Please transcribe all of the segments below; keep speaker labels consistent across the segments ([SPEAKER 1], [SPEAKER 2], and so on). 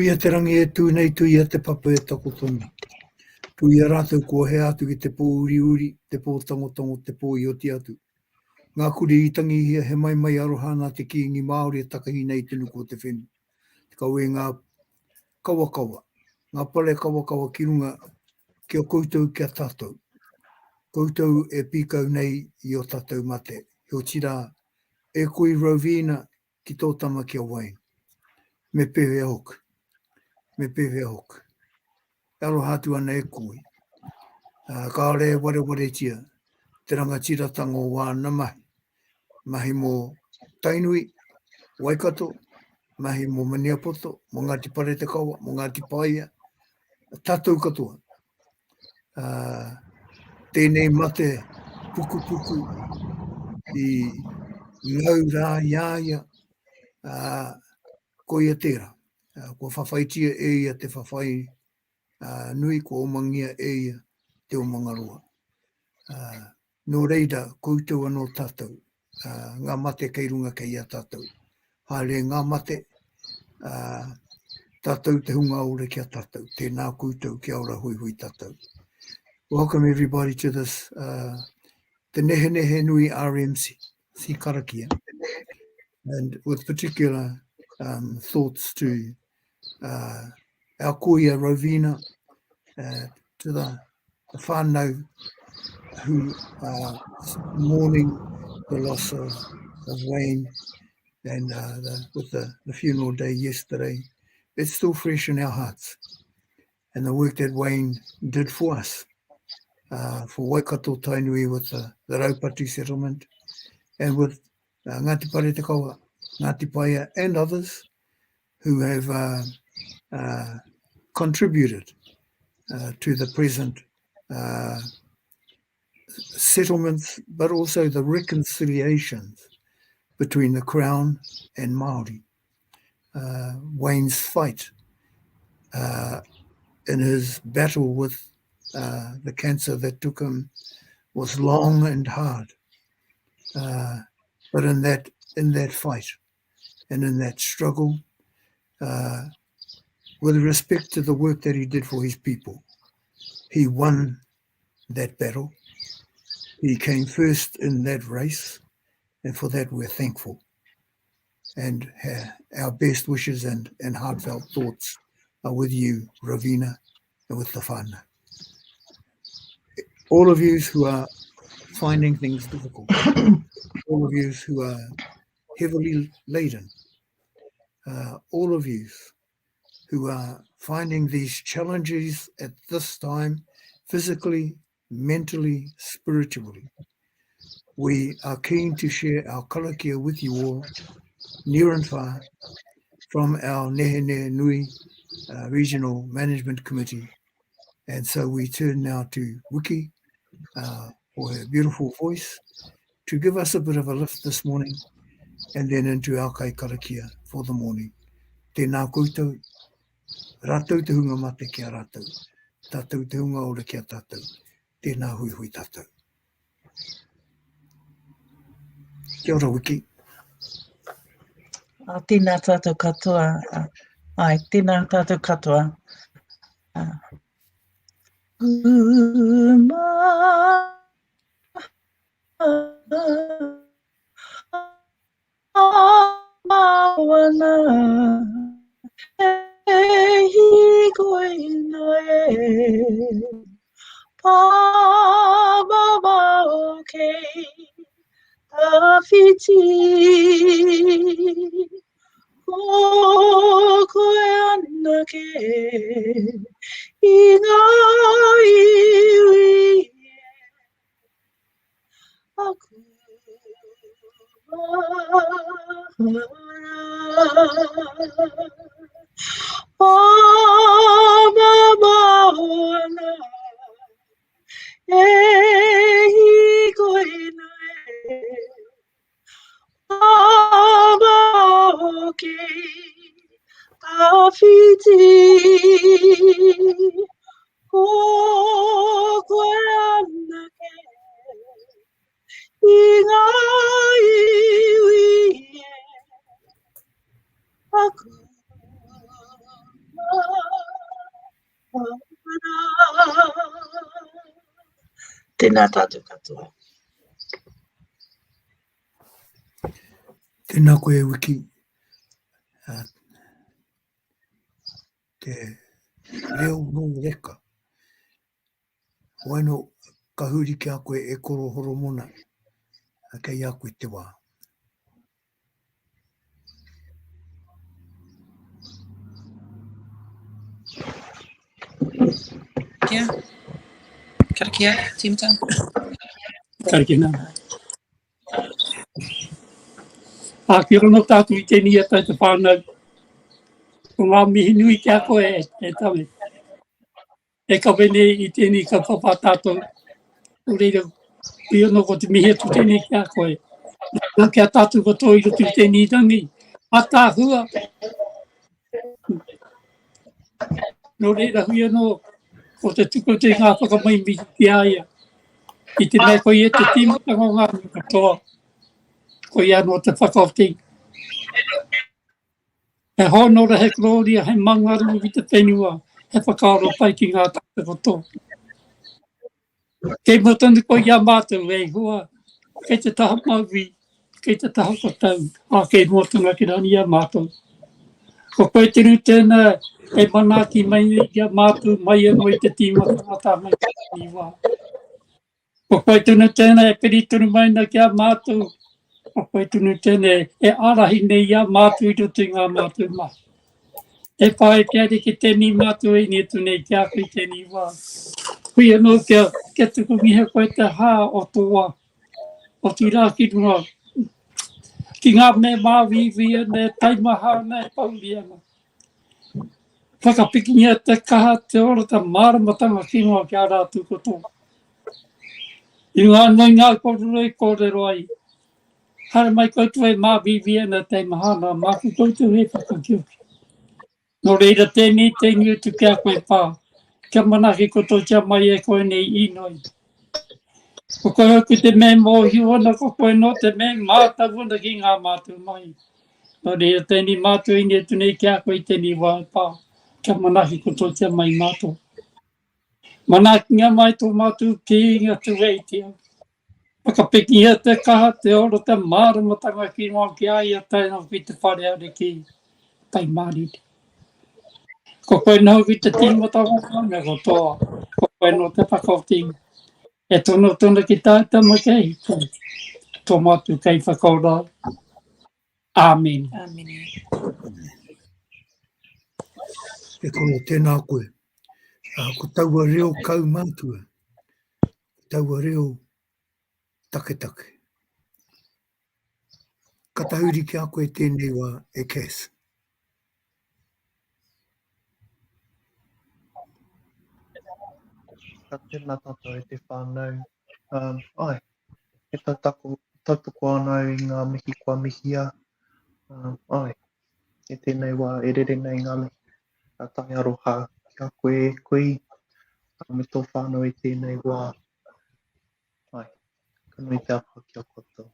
[SPEAKER 1] Tuia te rangi e tū nei, tuia te papa e takoto nei. Tuia rātou kua hea atu ki te pō uriuri, te pō tangotango, te pō i oti atu. Ngā kuri i tangihia he maimai aroha nā te Kīngi Māori e takahi nei te nuku o te whenua. Te kawe ngā kawakawa, ngā pare kawakawa ki runga ki a koutou, ki a tātou. Koutou e pīkau nei i ō tātou mate. Heoti rā, e kui Rovina ki tō tama ki a Wayne. Me pēwhea hoki. Me pēwhea hoki. E aroha atu ana e koe. Uh, kāore e warewaretia te rangatiratanga o wāna mahi. Mahi mō Tainui, Waikato, mahi mō Maniapoto, mō Ngāti Paretekawa, mō Ngāti Paia, tātou katoa. Uh, tēnei mate pukupuku i ngau rā i a ia, uh, koia tērā. Uh, kua whawhaitia e ia te whawhai uh, nui, kua omangia e ia te omanga roa. Uh, Nō reira, koutou anō tātou, ngā mate kei runga kei a tātou. Haere ngā mate, tātou te hunga ora ki a tātou. Tēnā koutou, kia ora huihui tātou. Welcome everybody to this uh, Te Nehenehe Nui RMC Karakia, and with particular um, thoughts to uh, our kuia Rovina, uh, to the the whānau who are mourning the loss of, of Wayne and uh, the, with the, the funeral day yesterday, it's still fresh in our hearts. And the work that Wayne did for us, uh, for Waikato Tainui with the, the Raupatu settlement and with uh, Ngāti Paretekawa, Ngāti Paia and others who have uh, uh, contributed uh, to the present uh, settlements, but also the reconciliations between the Crown and Māori. Uh, Wayne's fight uh, in his battle with uh, the cancer that took him was long and hard. Uh, but in that in that fight and in that struggle, uh, with respect to the work that he did for his people, he won that battle. He came first in that race, and for that we're thankful. And uh, our best wishes and, and heartfelt thoughts are with you, Ravina, and with the whānau. All of you who are finding things difficult, all of you who are heavily laden, uh, all of you who are finding these challenges at this time, physically, mentally, spiritually. We are keen to share our karakia with you all, near and far, from our Nehenehenui uh, Regional Management Committee. And so we turn now to Wiki uh, for her beautiful voice to give us a bit of a lift this morning and then into our kai karakia for the morning. Tēnā koutou, rātou te hunga mate ki a rātou, tātou te hunga ora ki a tātou. Tēnā huihui tātou. Kia ora, Wiki.
[SPEAKER 2] Ah, tēnā tātou katoa. Ah, ai, tēnā tātou katoa. Ah. Uma. Ana e hīkoi nei e Pāmamao kei tawhiti Ko koe anake i ngā iwi e Aku mahara Pāmamao ana e hīkoi nei Pāmamao kei tawhiti Ko koe anake i ngā iwi e aku mahara. Tēnā tātou katoa.
[SPEAKER 1] Tēnā koe e Wiki. Te reo nō reka. Waino, ka huri ki a koe e Koro Horomona, kei a koe te wā.
[SPEAKER 3] Kia. Karakia, tīmata.
[SPEAKER 4] Karakia nā. Ā, kia ora nō tātou i tēnei ata e te whānau. Ko ngā mihi nui ki a koe e, e Tame. E kawe nei i tēnei kaupapa a tātou. Nō reira, i anō ko te mihi atu tēnei ki a koe. Nā ki a tātou katoa i roto i tēnei rangi. Ataahua! Nō reira, hui anō, ko te tuku atu i ngā whakamaimihi ki a ia. I te mea koia te tīmatanga o ngā mea katoa, koia anō te whakaoti. He hōnore, he korōria, he mangaru ki te whenua, he whakaaro pai ki ngā tāngata katoa. Kei mua tonu koe i a mātou e hoa, kei te taha mauī, kei te taha katau, ā, kei mua tonu ake rānei i a mātou. Ko koe tonu tēnā e manaaki mai nei i a mātou mai anō i te tīmatanga tā mai i wā. Ko koe tonu tēnā e piri tonu mai ana ki a mātou, ko koe tonu tēnā e ārahi nei i a mātou i roto i ngā mātou mahi. E whai te Ariki tēnei mātou e ingi atu nei ki a koe i tēnei wā. Hui anō kia, kia tukungia koe te hā o tō wā, otirā ki runga, ki ngā mea māuiui ana, e taimaha ana, e pouri ana. Whakapikingia te kaha, te ora, te māramatanga ki runga ki a rātou katoa. I ngā anō i ngā kōrero i kōrero ai, haere mai koutou e māuiui ana te mahana, māku koutou e whakakioki. Nō reira tēnei te ingi atu ki a koe pā, kia manaaki koutou mai e koe nei inoi. Ko koe hoki te mea e mōhio ana, ko koe nō te mea e mātau ana ki ngā mātou mahi. Nō reira, tēnei mātou ingi atu nei ki a koe i tēnei wā e pā, kia manaaki katoatia mai mātou. Manaakinga mai tō mātou kīnga Tūheitia. Whakapikingia te kaha, te ora, te māramatanga ki runga ki a ia tae noa ki te whare ariki Pai Mārire. Ko koe nō hoki te tīmatanga o ngā mea katoa, ko koe nō te whakaotinga. E tono tonu ki tā tama kei, tō mātou kei whakaora. Āmine.
[SPEAKER 3] Āmine.
[SPEAKER 1] E koro, tēnā koe. Ko taua reo kaumātua, ko taua reo taketake. Ka tahuri ki a koe tēnei wā e Cass.
[SPEAKER 5] Ka tēnā tātou e te whānau. Um, ai, e tautako, tautoko ana au i ngā mihi kua mihia. Um, ai, e tēnei wā e rere nei ngā mihi. Ka tae aroha ki a koe e kui, me tō whānau i tēnei wā. Ai, ka nui te aroha ki a koutou.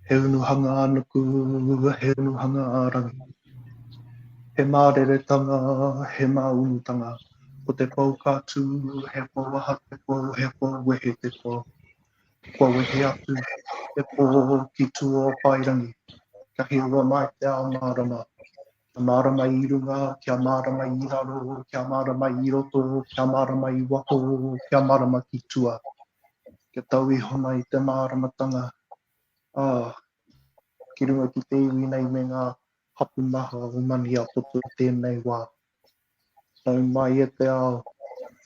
[SPEAKER 5] He unuhanga ā-nuku, he unuhanga ā-rangi. He māreretanga, he māunutanga. Ko te pou ka tū, he pou aha te pou, he pou wehe te pou. Kua wehe atu te pō ki tua o Paerangi, kia heua mai te ao mārama. Kia mārama i runga, kia mārama i raro, kia mārama i roto, kia mārama i waho, kia mārama ki tua. Kia tau iho mai te māramatanga, ā, ki runga ki te iwi nei me ngā hapu maha o Maniapoto i tēnei wā. Tau mai e te ao,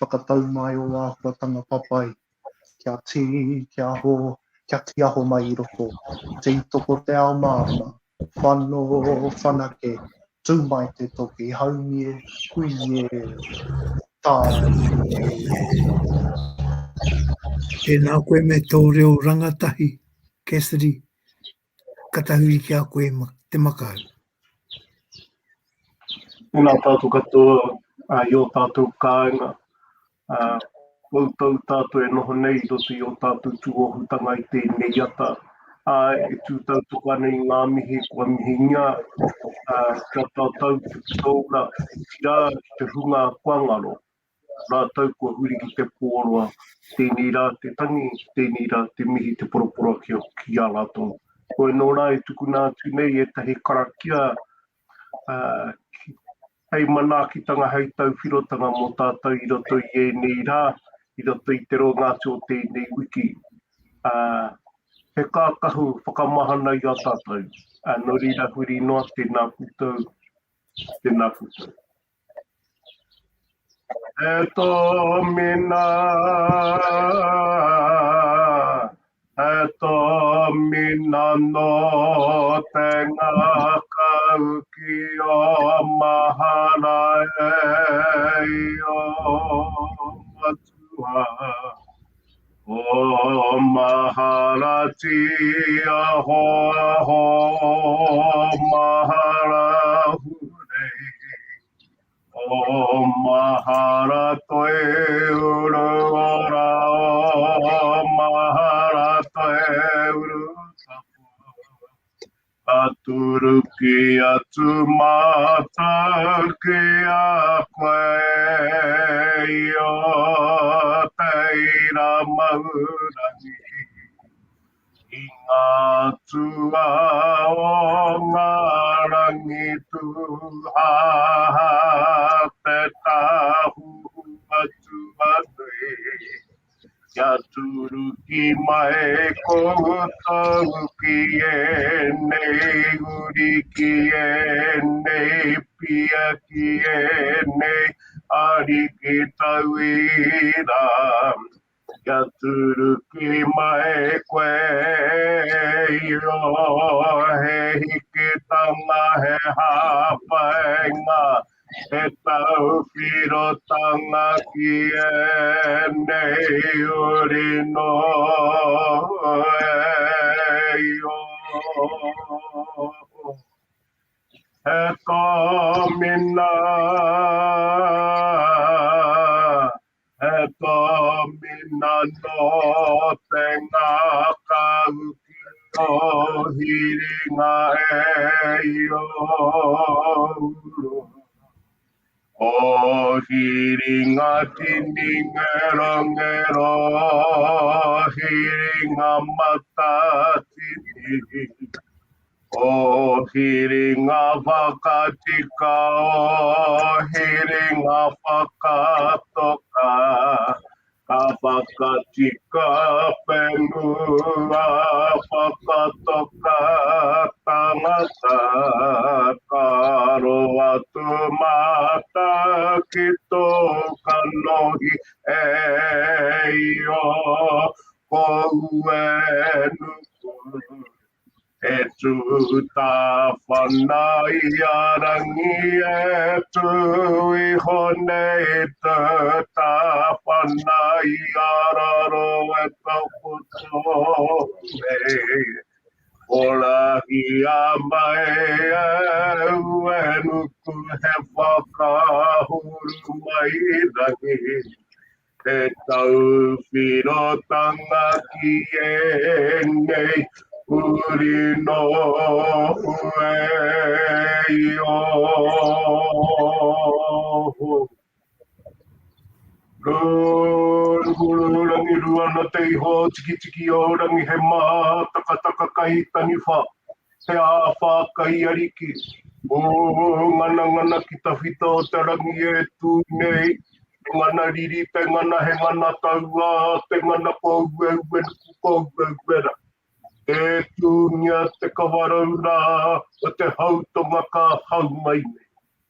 [SPEAKER 5] whakatau mai ō āhuatanga papai, kia tī, kia hō, kia tīaho mai i roto. Tītoko te ao mārama, whano, whanake, tū mai te toki, haumi e, hui e, tāi e.
[SPEAKER 1] Tēnā koe me tō reo rangatahi, Cassidy, ka tahuri ki a koe te makau.
[SPEAKER 6] Tēnā tātou katoa i ō tātou kāinga, koutou tātou e noho nei i roto i ō tātou tūohutanga i tēnei ata. Ā, e tū tautoko ana i ngā mihi kua mihingia kia tātou te tōura, otirā ki te hunga kua ngaro, rātou kua huri ki te pōroa, tēnei rā te tangi, tēnei rā te mihi te poroporoaki hoki ki a rātou. Koe nō rā e tukuna atu nei ētahi karakia hei manaakitanga, hei tauwhirotanga mō tātou i roto i ēnei rā, i roto i te roanga atu o tēnei wiki. He kākahu whakamahana i a tātou. Nō reira huri noa, tēnā koutou, tēnā koutou. E tōmina, e tōmina nō te ngākau ki ō mahara e i ō matua. O mahara tia hoa ho mahara hurei. O mahara toe uru ora, o mahara toe uru tapu. Ka turuki atu mātou ki a koe i o te ira maurangi. I ngā tua o ngā rangi tūhāhā te tāhuhu atua nui. Kia turuki mai koutou ki ēnei uri, ki ēnei pia, ki ēnei ariki tauira. Kia turuki mai koe i rō, he hikitanga, he hāpainga, he tauwhirotanga ki ēnei uri nō e i ō. He tōmina. He tōmina nō te ngākau ki tō hiringa e i uru. O hiringa tini ngerongero, hiringa matatini. O hiringa whakatika, o hiringa whakatoka, ka whakatika whenua, whakatoka tangata, ka roa atu mātou ki tō kanohi e io, ko Uenuku. E tū tāwhana i a Rangi e tū iho nei tū tāwhana i a raro e takoto nei. Horahia mai e Uenuku he whakahuru mai rangi. He tauwhirotanga ki ēnei uri nō Ueio. Rūrukururangi ruana te iho tikitiki o rangi he mātakataka kai taniwha, he āwhā kai ariki. Ūnganangana ki tawhito o te rangi e tū nei, Te ngana riri, te ngana he ngana tauā, te ngana ko Ueuenuku, ko Ueuera. Tē tūngia te kawarau rā o te hautonga ka hau mai nei.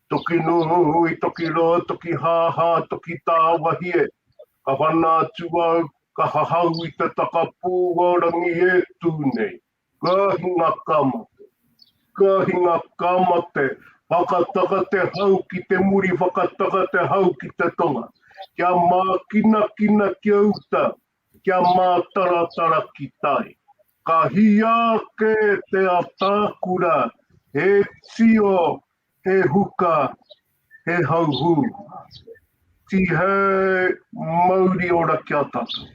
[SPEAKER 6] Toki nui, toki roa, toki hāhā, toki tāwahie. Ka whana atu au, ka hahau i te takapū o Rangi e tū nei. Ka hinga ka mate. Ka hinga ka mate. Whakataka te hau ki te muri, whakataka te hau ki te tonga. Kia mākinakina ki uta, kia mātaratara ki tai. Ka hīa ake te atākura, he tio, he huka, he hauhū. Tihei mauri ora ki a tātou.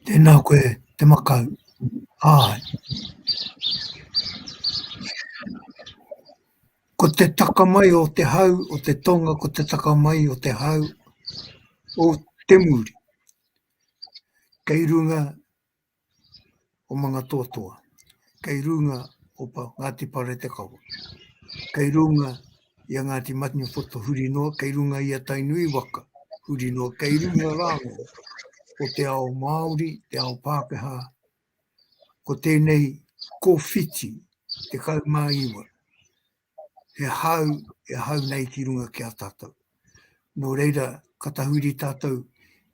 [SPEAKER 1] Tēnā koe Te Makau. Āe. Ko te taka mai o te hau o te tonga, ko te taka mai o te hau o te muri. Kei runga o Mangatoatoa, kei runga o Ngāti Paretekawa, kei runga i a Ngāti Maniapoto huri noa, kei runga i a Tainui waka huri noa, kei runga rānō o te ao Māori, te ao Pākehā, ko tēnei kōwhiti 19, he hau e hau nei ki runga ki a tātou. Nō reira, ka tahuri tātou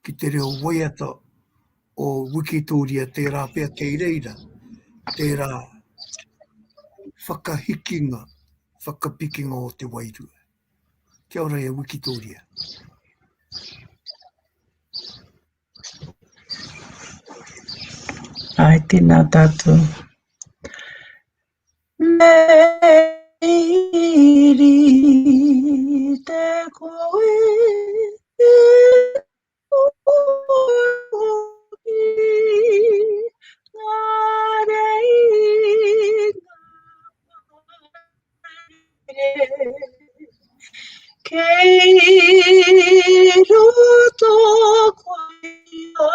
[SPEAKER 1] ki te reo waiata o Wikitōria tērā pea kei reira, tērā whakahikinga, whakapikinga o te wairua. Kia ora e Wikitōria.
[SPEAKER 2] Ai, tēnā tātou. Me rite koe e hoki ngā reinga parere kei roto koe ia.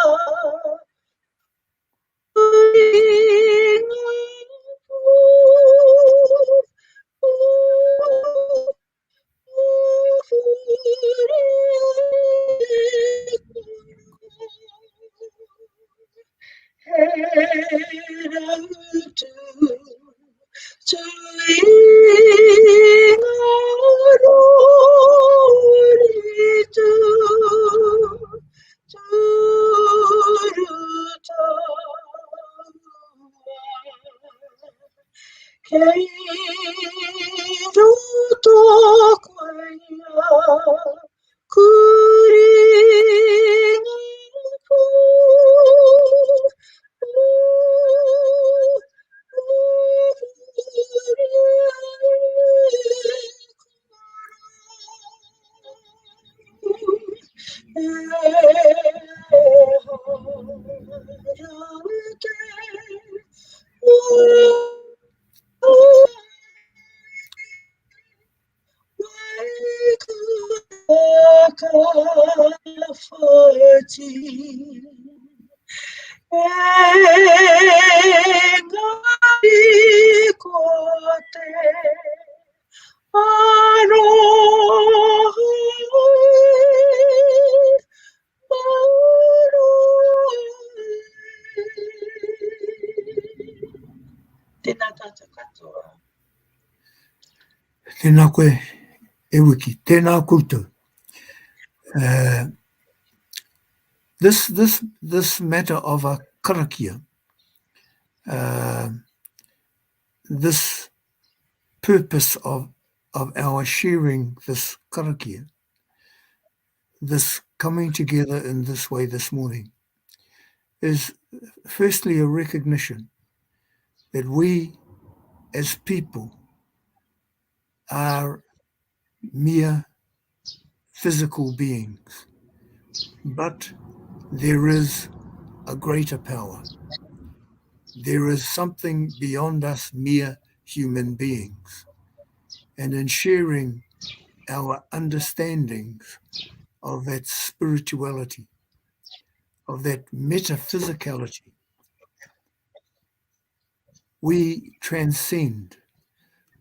[SPEAKER 2] Kei roto koe ia, kuri ngā pō, Engari ko te Tēnā tātou katoa.
[SPEAKER 1] Tēnā koe e Wiki, tēnā koutou. This, this, this matter of a karakia, this purpose of, of our sharing this karakia, this coming together in this way this morning, is firstly a recognition that we as people are mere physical beings, but there is a greater power. There is something beyond us mere human beings. And in sharing our understandings of that spirituality, of that metaphysicality, we transcend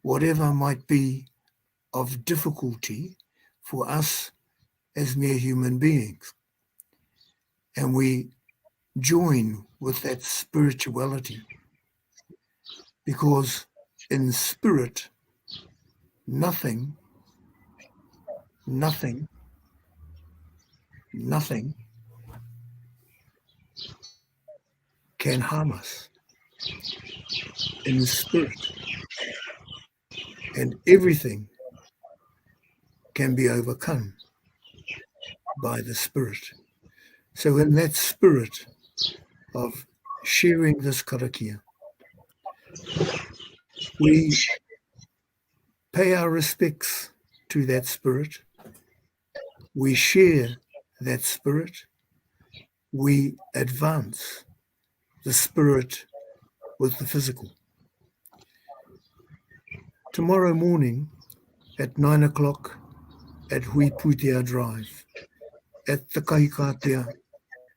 [SPEAKER 1] whatever might be of difficulty for us as mere human beings. And we join with that spirituality because in spirit, nothing, nothing, nothing can harm us in spirit. And everything can be overcome by the spirit. So in that spirit of sharing this karakia, we pay our respects to that spirit. We share that spirit. We advance. the spirit with the physical. Tomorrow morning at 9 o'clock at Hui Pūtea Drive, at the Kahikatea,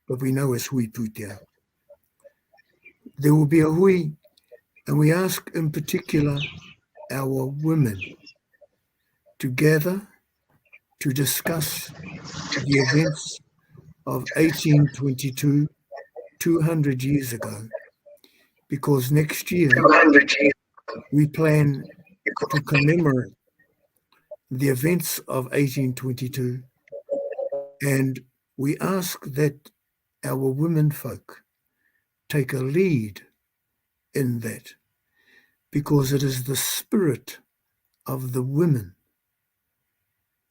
[SPEAKER 1] but we know as Hui Pūtea. There will be a hui, and we ask in particular our women to gather to discuss the events of 1822, 200 years ago, because next year we plan to commemorate the events of 1822 and we ask that our women folk take a lead in that because it is the spirit of the women.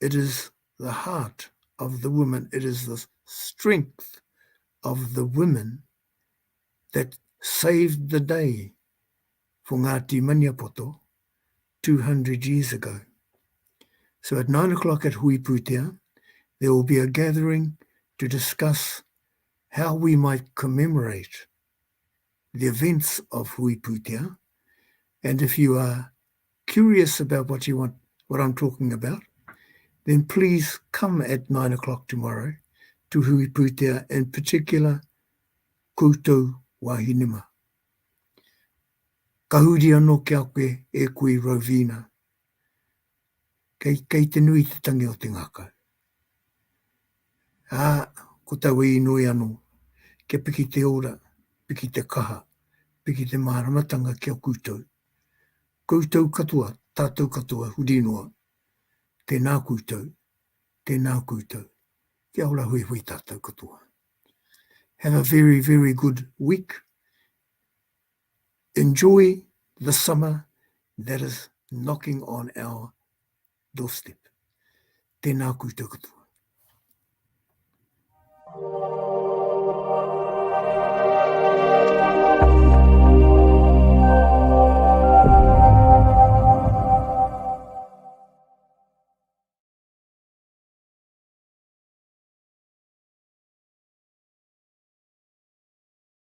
[SPEAKER 1] It is the heart of the woman. It is the strength of the women that saved the day for Ngāti Maniapoto 200 years ago. So at 9 o'clock at Hui Pūtea, there will be a gathering to discuss how we might commemorate the events of Hui Pūtea. And if you are curious about what you want, what I'm talking about, then please come at 9 o'clock tomorrow to Hui Pūtea, in particular, koutou wahinema. Ka huri anō ki a koe e kui Rovina. Kei, kei te nui te tangi o te ngākau. Ā, ko taua inoi anō, kia piki te ora, piki te kaha, piki te māramatanga ki a koutou. Koutou katoa, tātou katoa, huri noa. Tēnā koutou, tēnā koutou. Kia ora huihui tātou katoa. Have a very, very good week. Enjoy the summer that is knocking on our doorstep. Tēnā koutou katoa.